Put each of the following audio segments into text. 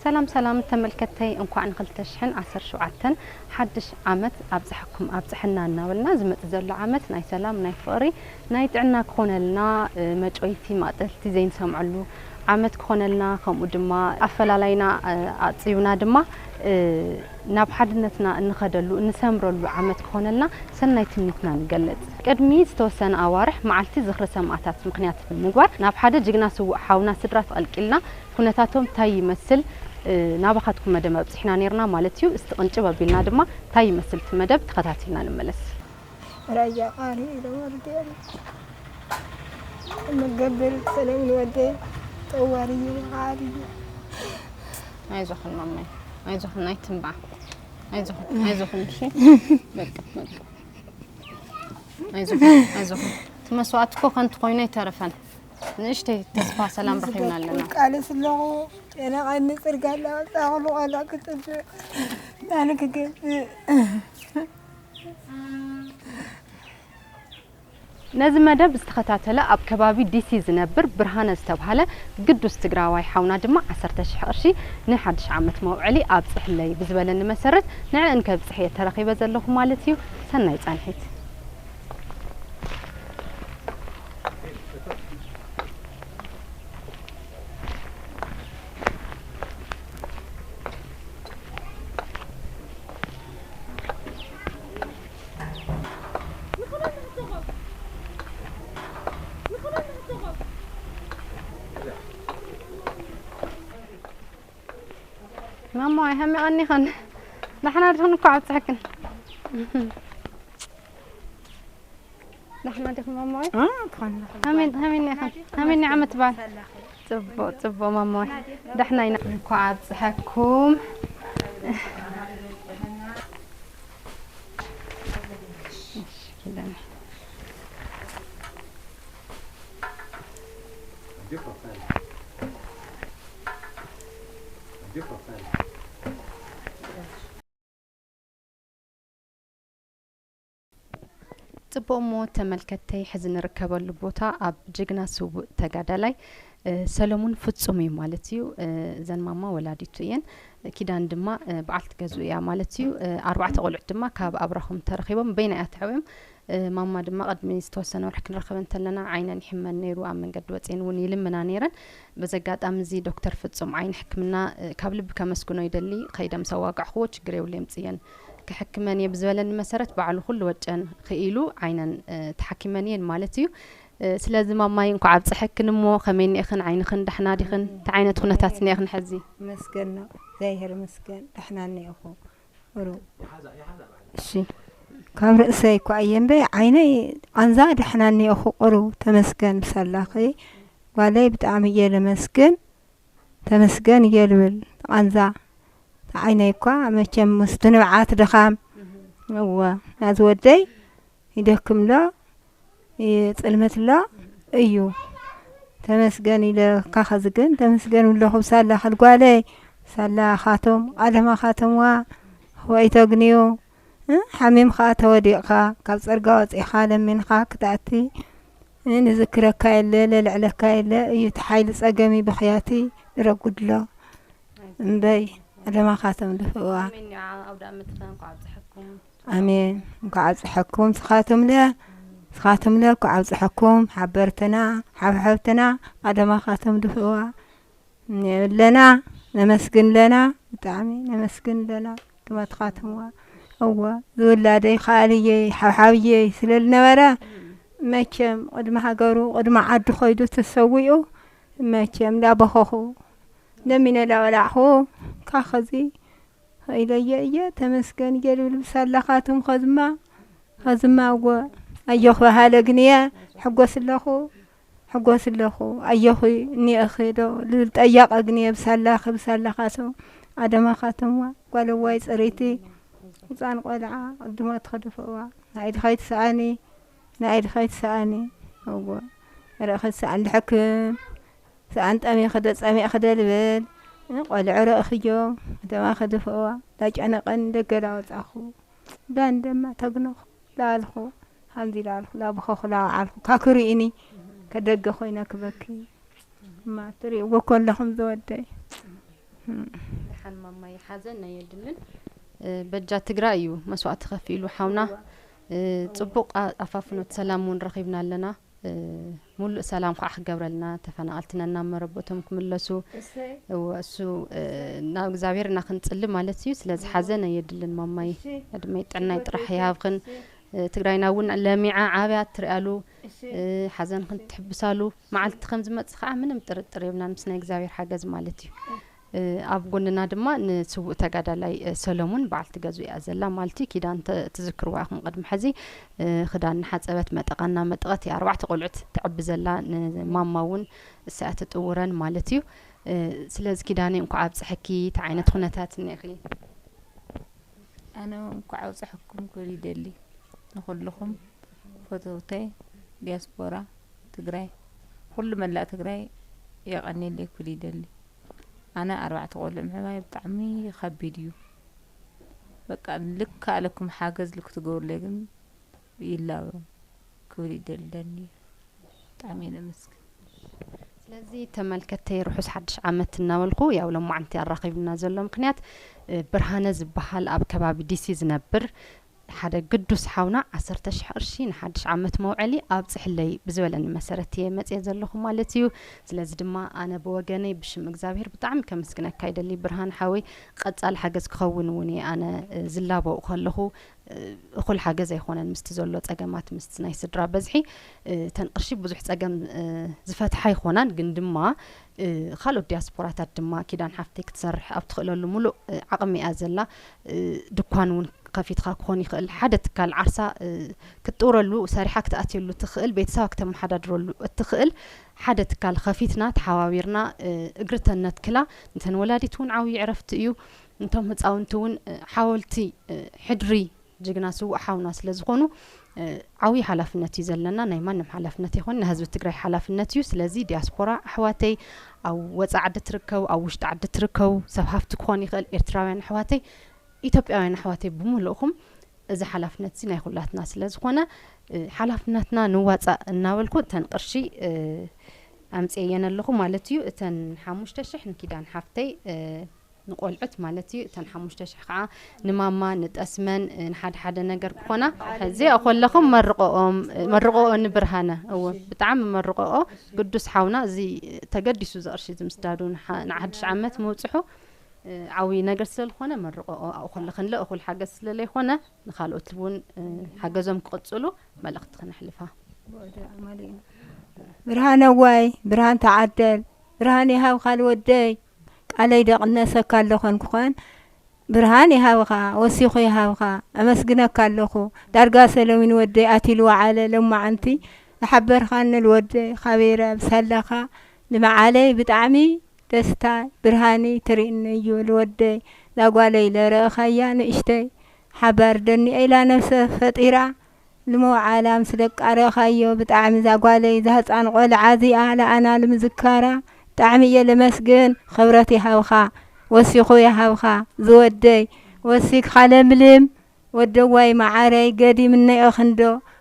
ሰላም ሰላም ተመልከተይ፣ እንኳዕ ን ክልተ ሽሕን ዓሰርተ ሸውዓተን ሓድሽ ዓመት ኣብፀሐኩም ኣብፀሐና እናበልና፣ ዝመፅእ ዘሎ ዓመት ናይ ሰላም፣ ናይ ፍቕሪ፣ ናይ ጥዕና ክኾነልና፣ እ፣ መጮይቲ ማእጠልቲ ዘይንሰምዐሉ ዓመት ክኾነልና፣ ከምኡ ድማ ኣፈላላይና፣ እ፣ ኣፅዩና ድማ፣ እ፣ ናብ ሓድነትና እንኸደሉ እንሰምረሉ ዓመት ክኾነልና ሰናይ ትምኒትና ንገልፅ። ቅድሚ ዝተወሰነ ኣዋርሕ መዓልቲ ዝኽሪ ሰማእታት ምኽንያት ብምግባር ናብ ሓደ ጅግና ስዉእ ሓውና ስድራ ተቐልቂልና፣ ኩነታቶም ታይ ይመስል፣ እ፣ ናባኻትኩም መደብ ኣብፂሕና ነይርና ማለት እዩ። እስቲ ቅንጭብ ኣቢልና ድማ ታይ ይመስል እቲ መደብ ተኸታቲልና ንመለስ። ራያ ቃሪ ኢለ ወርድ መገብር ሰለምን ወደይ ጠዋሪ ቃሪ። ኣይዞኽን ማማይ፣ ኣይዞኽን፣ ኣይትንባዕ፣ ኣይዞኽን፣ ኣይዞኽን፣ እሺ? በቃ፣ በቃ። ኣይዞኽን፣ ኣይዞኽን። እቲ መስዋእቲ እኮ ከንቱ ኮይኑ ኣይተረፈን። ንእሽተይ ተስፋ ሰላም ረኺብና ኣለና። ቃልስ ኣለኹ፣ ጨነቐኒ፣ ጽርጋ እናወጻኹ ቆልዑ ክጥብእ፣ ማን ክገዝእ? ነዚ መደብ ዝተኸታተለ፣ ኣብ ከባቢ ዲሲ ዝነብር ብርሃነ ዝተብሃለ ግዱስ ትግራዋይ ሓውና ድማ ዓሰርተ ሽሕ ቅርሺ ንሓድሽ ዓመት መውዐሊ ኣብፅሕለይ ብዝበለኒ መሰረት ንዕእን ከብፅሕ እየ ተረኺበ ዘለኹ ማለት እዩ። ሰናይ ፃንሒት። ማማ፣ ኣይሃሚቐኒ ኸን። ዳሕና ድኽን እኮ ኣብፅሐክን። ዳሕና ዲኹም ማማይ? እ፣ ትኾን ዳሕና። ሃመን፣ ሃመን ኢኻ? ሃመን ዓመት በዓል? ጽቡቕ፣ ጽቡቕ ማማይ። ዳሕና ኢና። እንኳዕ ኣብጽሐኩም። እሺ፣ ኪዳነ። ጽቡቕ እሞ ተመልከተይ፣ ሕዚ ንርከበሉ ቦታ ኣብ ጅግና ስዉእ ተጋዳላይ፣ እ፣ ሰለሙን ፍጹም እዩ ማለት እዩ። እ፣ እዘን ማማ ወላዲቱ እየን። ኪዳን ድማ፣ እ፣ በዓልቲ ገዝኡ እያ ማለት እዩ። እ፣ ኣርባዕተ ቆልዑት ድማ ካብ ኣብራኹም ተረኺቦም በይና እያ ትሕውዮም። እ፣ ማማ ድማ ቅድሚ ዝተወሰነ ወርሒ ክንረኸበ እንተለና ዓይነን ይሕመን ነይሩ፣ ኣብ መንገዲ ወጺኤን እውን ይልምና ነይረን። በዚ ኣጋጣሚ እዚ ዶክተር ፍጹም ዓይኒ ሕክምና፣ እ፣ ካብ ልቢ ከመስግኖ ይደሊ። ከይደ ምስ ኣዋጋዕክዎ ችግር የብሉ የምጽእየን ክሕክመን እየ ብዝበለኒ መሰረት ባዕሉ ኩሉ ወጨን ክኢሉ ዓይነን፣ እ፣ ተሓኪመን እየን ማለት እዩ። እ፣ ስለዚ ማማይ እንኳዕ ኣብፀሐክን እሞ ከመይ እኒእኽን? ዓይንኽን ዳሕና ዲኽን? እንታይ ዓይነት ኩነታት እኒእኽን ሕዚ? መስገን ነው እግዚኣብሔር መስገን ዳሕና እኒእኹ። ቁሩብ። እሺ። ካብ ርእሰይ እኳ እየ እምበይ ዓይነይ ቃንዛ ዳሕና እኒኦኹ ቁሩብ ተመስገን ብሳላኺ ጓለይ ብጣዕሚ እየ ለመስግን ተመስገን እየ ልብል ቃንዛ ዓይነይ እኳ መቸም ምስቲ ንብዓት ድኻም እወ ናዚ ወደይ ይደክም ኣሎ ይጽልመት ኣሎ እዩ። ተመስገን ኢለ ካኸዚ ግን ተመስገን ብለኹ ብሳላ ኸልጓለይ ሳላ ኻቶም ቃለማ ኻቶምዋ ኽወይተግንዩ ሓሚምኻ ተወዲቕኻ ካብ ጸርጋ ወጺእኻ ለሚንኻ ክትኣቲ ንዝክረካ የለ ለልዕለካ የለ እዩ እቲ ሓይሊ ጸገሚ ብኽያቲ ንረጉድሎ እምበይ ቃለማ ኻቶም ድፍእዋ። ኣሜን። ኣሜን። እንኳዕ ኣብፀሐኩም። ስኻትምለ ስኻትምለ እንኳዕ ኣብፀሐኩም። ሓበርትና ሓብሐብትና ኣደማኻቶም ድፍእዋ ኣለና ነመስግን ኣለና ብጣዕሚ ነመስግን ኣለና። ድመትኻትምዋ እወ ዝውላደይ ከኣልየይ ሓብሓብየይ ስለ ዝነበረ መቸም ቅድሚ ሃገሩ ቅድሚ ዓዱ ኸይዱ ተሰዊኡ መቸም ላበኸኹ ለሚነ ላበላዕኹ ካኸዚ ኢለየ እየ ተመስገን እየ ልብል ብሳላኻትም ኸዝማ ኸዝማ እወ ኣየኹ በሃለ ግንየ ሕጎስ ኣለኹ ሕጎስ ኣለኹ ኣየኹ እኒእኺ ዶ ልብል ጠያቐ ግንየ ብሳላኺ ብሳላኻትም ኣደማኻትምዋ ጓለዋይ ፅሪቲ ህፃን ቆልዓ ቅድሞ ትኸደፈዋ ንኣይድኻ ይትስኣኒ ንኣይድኻ ይትስኣኒ እወ ርኢኺ ትስኣኒ ድሕክም ሰኣን ጠሚኺ ዶ ጸሚእኺ ዶ ልብል ቆልዑ ረእኽዮ ደማ ክድፍእዋ ዳጨነቐን ደገላ ወጻኹ ዳን ደማ ተግኖኹ ላልኹ ሃምዚ ላልኹ ላብኸኹ ላውዓልኹ ካክሪእኒ ከደገ ኮይነ ክበኪ እማ ትሪእዎ ከለኹም ዝወደይ ደሓን ማማይ፣ ሓዘን ኣየድልን። እ፣ በጃ ትግራይ እዩ መስዋእቲ ከፊሉ ሓውና። እ፣ ጽቡቕ ኣ-፣ ኣፋፍኖት ሰላም እውን ረኺብና ኣለና። እ፣ ሙሉእ ሰላም ከዓ ክገብረልና፣ ተፈናቐልትና ናብ መረበቶም ክምለሱ። እወ፣ እሱ፣ እ፣ ናብ እግዚኣብሔር እና ክንጽሊ ማለት እዩ። ስለዚ ሓዘን ኣየድልን ማማይ። እሺ። ዕድመይ ጥዕናይ ጥራሕ ይሃብኽን። እ፣ ትግራይና እውን ለሚዓ ዓብያ ትሪኣሉ፣ እ፣ ሓዘንኽን ትሕብሳሉ መዓልቲ ከም ዝመጽእ ከዓ ምንም ጥርጥር የብልናን፣ ምስ ናይ እግዚኣብሔር ሓገዝ ማለት እዩ። እ፣ ኣብ ጎንና ድማ ንስዉእ ተጋዳላይ፣ እ፣ ሰለሙን በዓልቲ ገዝኡ እያ ዘላ ማለት እዩ። ኪዳን ተ-፣ ትዝክርዋ ኢኹም ቅድሚ ሕዚ፣ እ፣ ክዳን እናሓጸበት መጠቓ እናመጠቐት እያ ኣርባዕተ ቆልዑት ትዕቢ ዘላ፣ ንማማ እውን እሳ እያ ትጥውረን ማለት እዩ። እ፣ ስለዚ ኪዳነይ እንኳዕ ኣብጽሐኪ፣ እንታይ ዓይነት ኩነታት እኒአኺ? ኣነ እንኳዕ ኣብፀሐኩም ክብል ይደሊ። ንኹልኹም ፈተውተይ ዲያስፖራ ትግራይ፣ ኩሉ መላእ ትግራይ የቐንየለይ ክብል ይደሊ። ኣነ ኣርባዕተ ቆልዑ ምዕባይ ብጣዕሚ ከቢድ እዩ። በቃ ልክ ኣለኩም ሓገዝ ልክ ትገብሩለይ ግን ይላበው ክብል ይደሊ ደኒ። ብጣዕሚ እየ ነመስግን። ስለዚ ተመልከተይ ርሑስ ሓድሽ ዓመት እናበልኩ፣ ያው ሎማዓንቲ ኣራኺብና ዘሎ ምኽንያት፣ እ፣ ብርሃነ ዝበሃል ኣብ ከባቢ ዲሲ ዝነብር ሓደ ግዱስ ሓውና ዓሰርተ ሽሕ ቅርሺ ንሓድሽ ዓመት መውዐሊ ኣብፅሕለይ ብዝበለኒ መሰረት እየ መፅየ ዘለኹ ማለት እዩ። ስለዚ ድማ ኣነ ብወገነይ ብሽም እግዚኣብሔር ብጣዕሚ ከመስግነካ ይደሊ ብርሃን ሓወይ። ቀፃሊ ሓገዝ ክኸውን እውን እየ ኣነ፣ እ፣ ዝላበው ከለኹ፣ እ፣ እኹል ሓገዝ ኣይኮነን ምስቲ ዘሎ ፀገማት ምስቲ ናይ ስድራ በዝሒ። እ፣ እተን ቅርሺ ብዙሕ ፀገም፣ እ፣ ዝፈትሓ ኣይኮናን፣ ግን ድማ እ፣ ካልኦት ዲያስፖራታት ድማ ኪዳን ሓፍተይ ክትሰርሕ ኣብ ትኽእለሉ ሙሉእ፣ እ፣ ዓቕሚ እያ ዘላ። እ፣ ድኳን እውን ከፊትካ ክኾን ይኽእል። ሓደ ትካል ዓርሳ፣ እ፣ ክትጥውረሉ፣ ሰሪሓ ክትኣትየሉ ትኽእል፣ ቤተሰባ ክተመሓዳድረሉ እትኽእል ሓደ ትካል ከፊትና፣ ተሓባቢርና፣ እ፣ እግሪ ተነትክላ፣ ንተን ወላዲት እውን ዓብዪ ዕረፍቲ እዩ። እንቶም ህፃውንቲ እውን፣ እ፣ ሓወልቲ፣ እ፣ ሕድሪ ጅግና ስዉእ ሓውና ስለ ዝኾኑ፣ እ፣ ዓብዪ ሓላፍነት እዩ ዘለና። ናይ ማንም ሓላፍነት ይኹን ናይ ህዝቢ ትግራይ ሓላፍነት እዩ። ስለዚ ዲያስፖራ ኣሕዋተይ፣ ኣብ ወፃኢ ዓዲ ትርከቡ፣ ኣብ ውሽጢ ዓዲ ትርከቡ፣ ሰብ ሃፍቲ ክኾን ይኽእል፣ ኤርትራውያን ኣሕዋተይ፣ ኢትዮጵያውያን ኣሕዋተይ ብምልእኹም እዚ ሓላፍነት እዚ ናይ ኩላትና ስለ ዝኾነ፣ እ፣ ሓላፍነትና ንዋፃእ እናበልኩ እተን ቅርሺ፣ እ፣ ኣምፅኤየን ኣለኹ ማለት እዩ። እተን ሓሙሽተ ሽሕ ንኪዳን ሓፍተይ፣ እ፣ ንቆልዑት ማለት እዩ። እተን ሓሙሽተ ሽሕ ከዓ ንማማ፣ ንጠስመን፣ እ፣ ንሓደ ሓደ ነገር ክኾና። ሕዚ ከለኹም መርቆኦም፣ መርቆኦ ንብርሃነ። እወ፣ ብጣዕሚ መርቆኦ። ግዱስ ሓውና እዚ ተገዲሱ እዚ ቅርሺ እዚ ምስዳዱ ንሓ-፣ ንሓድሽ ዓመት ምውፅሑ፣ እ፣ ዓብዪ ነገር ስለ ዝኾነ መርቆኦ ኣብኡ ከለኽን እኹል ሓገዝ ስለ ዘይኮነ ንኻልኦት እውን፣ እ፣ ሓገዞም ክቕፅሉ መልእኽቲ ክነሕልፋ። ብርሃነዋይ፣ ብርሃን ተዓደል፣ ብርሃን ይሃብካ ልወደይ። ቃለይ ደቕነሰካ ኣለኹን ክኾን፣ ብርሃን ይሃብኻ፣ ወሲኹ ይሃብኻ። ኣመስግነካ ኣለኹ። ዳርጋ ሰለሚን ወደይ ኣትዩ ልወዓለ ለማዓንቲ ዝሓበርካኒ ልወደይ፣ ካበይ ረብ ሳለኻ ንመዓለይ ብጣዕሚ ደስታ ብርሃኒ ትርእኒ እዩ ልወደይ። ዛጓለይ ለረእኻያ ንእሽተይ፣ ሓባር ደኒኤ ኢላ ነብሰ ፈጢራ፣ ልመውዓላ ምስ ደቃ ረእኻዮ ብጣዕሚ ዛጓለይ፣ ዛህፃን ቆልዓ እዚኣ ለኣና ልምዝካራ፣ ብጣዕሚ እየ ለመስግን። ኽብረት ይሃብኻ፣ ወሲኹ ይሃብኻ ዝወደይ፣ ወሲኽኻ ለምልም። ወደዋይ መዓረይ፣ ገዲምነዮ ክንዶ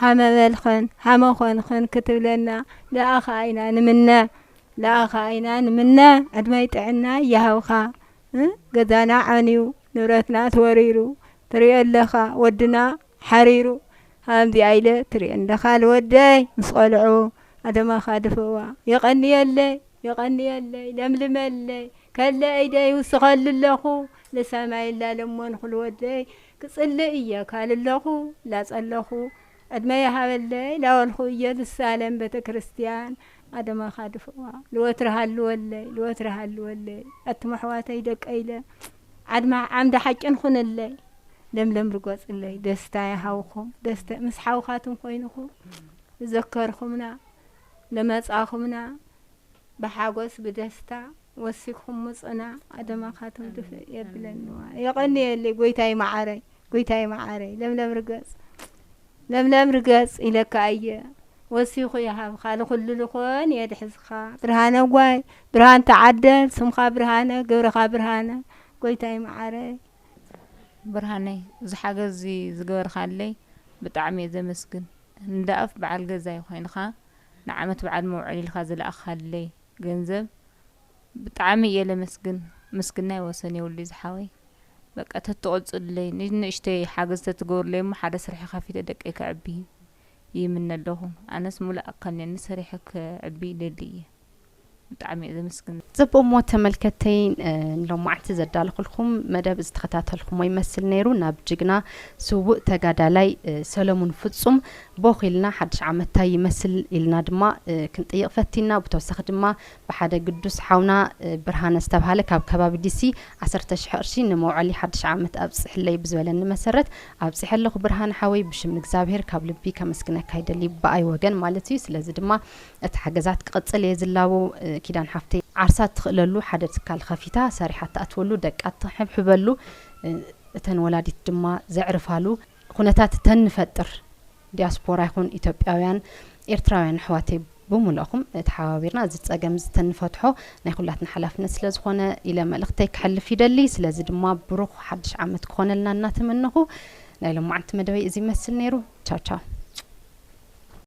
ሃመበልኽን ሃመኾንኽን ክትብለና፣ ለኣኻ ኣይና ንምነ፣ ለኣኻ ኣይና ንምነ። ዕድመይ ጥዕና ይሃብኻ። እ? ገዛና ዓንዩ፣ ንብረትና ተወሪሩ፣ ትሪኦ ኣለኻ፣ ወድና ሓሪሩ። ሃምዚኣ ኢለ ትሪኦ ኣለኻ፣ ልወደይ ምስ ቆልዑ ኣደማኻ ድፍእዋ። የቐንየለይ፣ የቐንየለይ፣ ለምልመለይ። ከለ ኢደይ ውስኸሉ ኣለኹ፣ ንሰማይ ላለሞንኹ ልወደይ። ክጽልእ እየ ካል ኣለኹ፣ ላጸለኹ። ዕድመ ይሃበለይ፣ ላወልኹ እየ ልሳለም ቤተ ክርስቲያን። ኣደማኻ ድፍእዋ። ልወትሪ ሃልወለይ፣ ልወትሪ ሃልወለይ። ኣቱም ኣሕዋተይ ደቀ ኢለ። ዓድማ ዓምዲ ሓቂን ኹንለይ። ለምለም ርገጽለይ፣ ደስታ ይሃብኹም። ደስተ-፣ ምስ ሓውኻትም ኮይንኹም ዘከርኹምና፣ ለመጻኹምና፣ ብሓጎስ ብደስታ ወሲኽኹም ምጹና። ኣደማኻትም ድፍእ የብለንዋ። የቐንየለይ ጎይታይ መዓረይ፣ ጎይታይ መዓረይ። ለምለም ርገጽ፣ ለምለም ርገጽ ኢለካ እየ። ወሲኹ ይሃብኻ፣ ልኹሉ ልኾን የድሕዝኻ። ብርሃነ ጓይ፣ ብርሃን ተዓደል፣ ስምኻ ብርሃነ፣ ግብርኻ ብርሃነ። ጎይታይ መዓረይ። ብርሃነይ፣ እዚ ሓገዝ እዚ ዝገበርካለይ ብጣዕሚ እየ ዘመስግን። እንዳ ኣፍ በዓል ገዛይ ኮይንኻ ንዓመት በዓል መውዐሊ ኢልካ ዝለኣኻለይ ገንዘብ ብጣዕሚ እየ ለመስግን። ምስግናይ ወሰን የብሉ ዝሓወይ። በቃ ተትቆጽልለይ፣ ንእሽተይ ሓገዝ ተትገብርለይ እሞ ሓደ ስርሒ ከፊተ ደቀይ ከዕቢ ይምነ ኣለኹ። ኣነስ ሙሉእ ኣካልኒ ሰሪሐ ከዕቢ ይደሊ እየ። ብጣዕሚ እየ ዘመስግን። ጽቡቕ እሞ ተመልከተይ፣ ንሎማዕንቲ ዘዳለኹልኩም መደብ ዝተኸታተልኩሞ ይመስል ነይሩ። ናብ ጅግና ስውእ ተጋዳላይ ሰለሙን ፍጹም ቦኽ ኢልና ሓድሽ ዓመት ታይ ይመስል ኢልና ድማ ክንጥይቕ ፈቲና። ብተወሳኺ ድማ ብሓደ ግዱስ ሓውና ብርሃነ ዝተብሃለ ካብ ከባቢ ዲሲ ዓሰርተ ሽሕ ቅርሺ ንመውዐሊ ሓድሽ ዓመት ኣብጽሕለይ ብዝበለኒ መሰረት ኣብጺሐ ኣለኹ። ብርሃነ ሓወይ፣ ብሽም ንእግዚኣብሔር ካብ ልቢ ከመስግነካ ይደሊ፣ ብኣይ ወገን ማለት እዩ። ስለዚ ድማ እቲ ሓገዛት ክቕጽል እየ ዝላቦ። ኪዳን ሓፍተይ ዓርሳ እትኽእለሉ ሓደ ትካል ከፊታ ሰሪሓ እትኣትወሉ፣ ደቃ እተሕብሕበሉ፣ እተን ወላዲት ድማ ዘዕርፋሉ ኩነታት ተንፈጥር፣ ዲያስፖራ ይኹን ኢትዮጵያውያን ኤርትራውያን ኣሕዋተይ ብምልእኹም ተሓባቢርና እዚ ጸገም እዚ ተንፈትሖ ናይ ኩላትና ሓላፍነት ስለ ዝኾነ ኢለ መልእኽተይ ክሕልፍ ይደሊ። ስለዚ ድማ ብሩኽ ሓድሽ ዓመት ክኾነልና እናተመነኹ ናይ ሎማዓንቲ መደበይ እዚ ይመስል ነይሩ። ቻው ቻው።